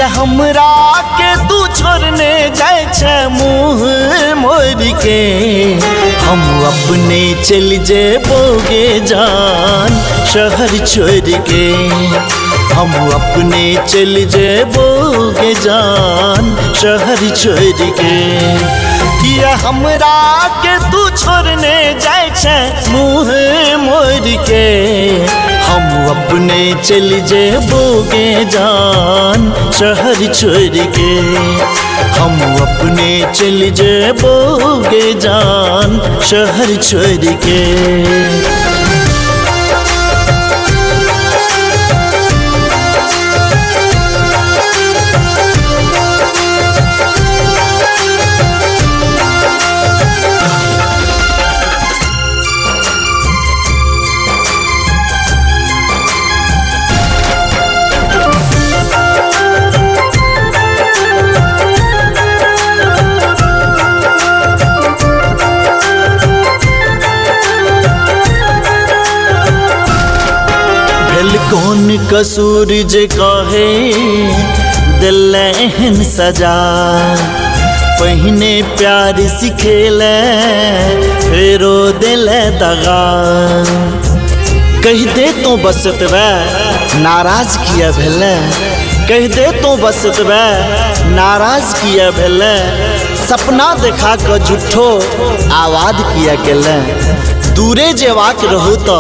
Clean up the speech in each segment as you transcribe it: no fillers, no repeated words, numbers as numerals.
किया हमरा के तू छोड़ने जाय छै मुँह मोड़ के। हम अपने चल जेबोगे जान शहर छोड़ के। हम अपने चल जेबोगे जान शहर छोड़ के। किया हमरा के तू छोड़ने जाय छै मुँह मोड़ के। हम अपने चल जेबोगे जान शहर छोड़ के। हम अपने चल जेबोगे जान शहर छोड़ के। कौन कसूर जे कहे दिल एहन सजा। पहिने प्यार सिखेले फेरो दिल दगा। कह दे तो बस एतबे नाराज किया भेलै। कह दे तो बस एतबे नाराज किया भेलै। सपना देखा कऽ झूठो आवाज किया गेलै। दूरे जेबाक रहू तो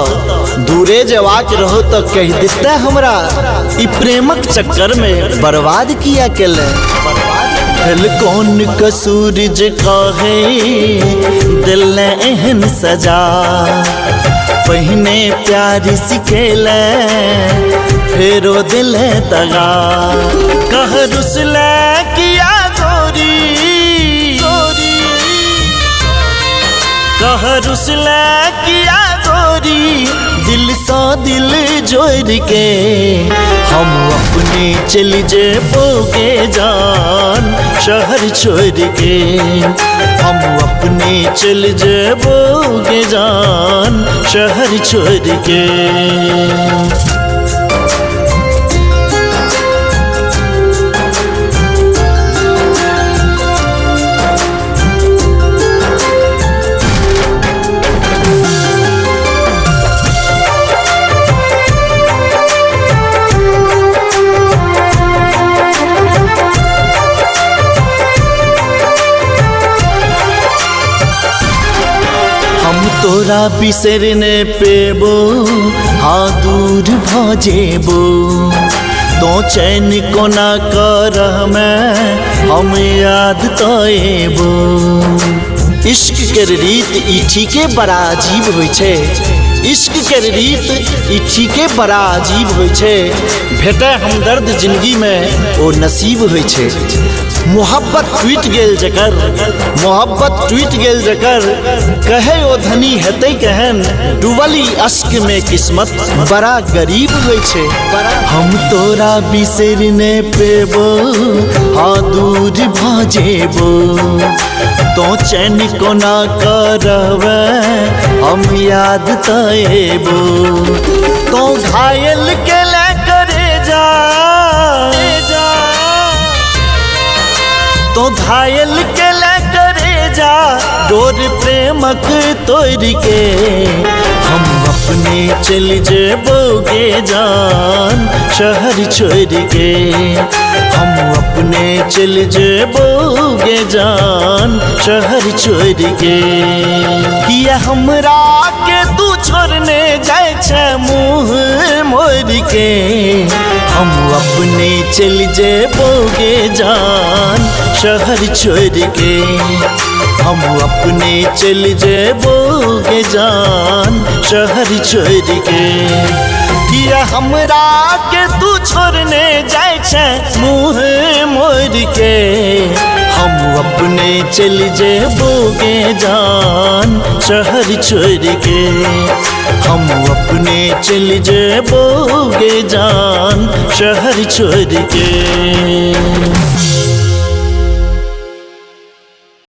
दूरे जेबाक रहू तो कह दिते हमरा ई प्रेमक चक्कर में बर्बाद किया केले। भेल कौन कसूर जे कहे दिल एहन सजा। पहिने प्यार सिखेले फेरो दिल दगा। कह रुसले किया गोरी कह रुसले किया गोरी दिल सा दिल जोड़ के। हम अपने चल जेबोगे जान शहर छोड़ के। हम अपने चल जेबोगे जान शहर छोड़ के। तोरा बिसरने पेबो हाँ दूर भ जेबो। तो चैन कोना करहमे हम याद तो एबो। इश्क के रीत ई ठीके बड़ा अजीब होइ छै। इश्क के रीत ई ठीके बड़ा अजीब होइ छै। भेटै हमदर्द जिंदगी में ओ नसीब होइ छै। मोहब्बत टूटि गेल जकर मोहब्बत टूटि गेल जकर कहे ओ धनी हेतै केहन। डूबल ई अश्क में किस्मत बड़ा गरीब होइ छै। हम तोरा बिसरने पेबो हाँ दूर भ जेबो। तो चैन कोना करबे हम याद तो एबो। तो घायल के ले करे जा तो घायल के ले करे जा डोर प्रेमक तोड़ के। हम अपने चल जेबोगे जान शहर छोड़ के। हम अपने चल जेबोगे जान शहर छोड़ के। किया हमरा के तू छोड़ने जाय छै मुँह मोड़ के। हम अपने चल जेबोगे जान शहर छोड़ के। हम अपने चल जेबोगे जान शहर छोड़ के। किया हमरा के तू छोड़ने जाय छै मुँह मोड़ के। हम अपने चल जेबोगे जान शहर छोड़ के। हम अपने चल जेबोगे जान शहर छोड़ के।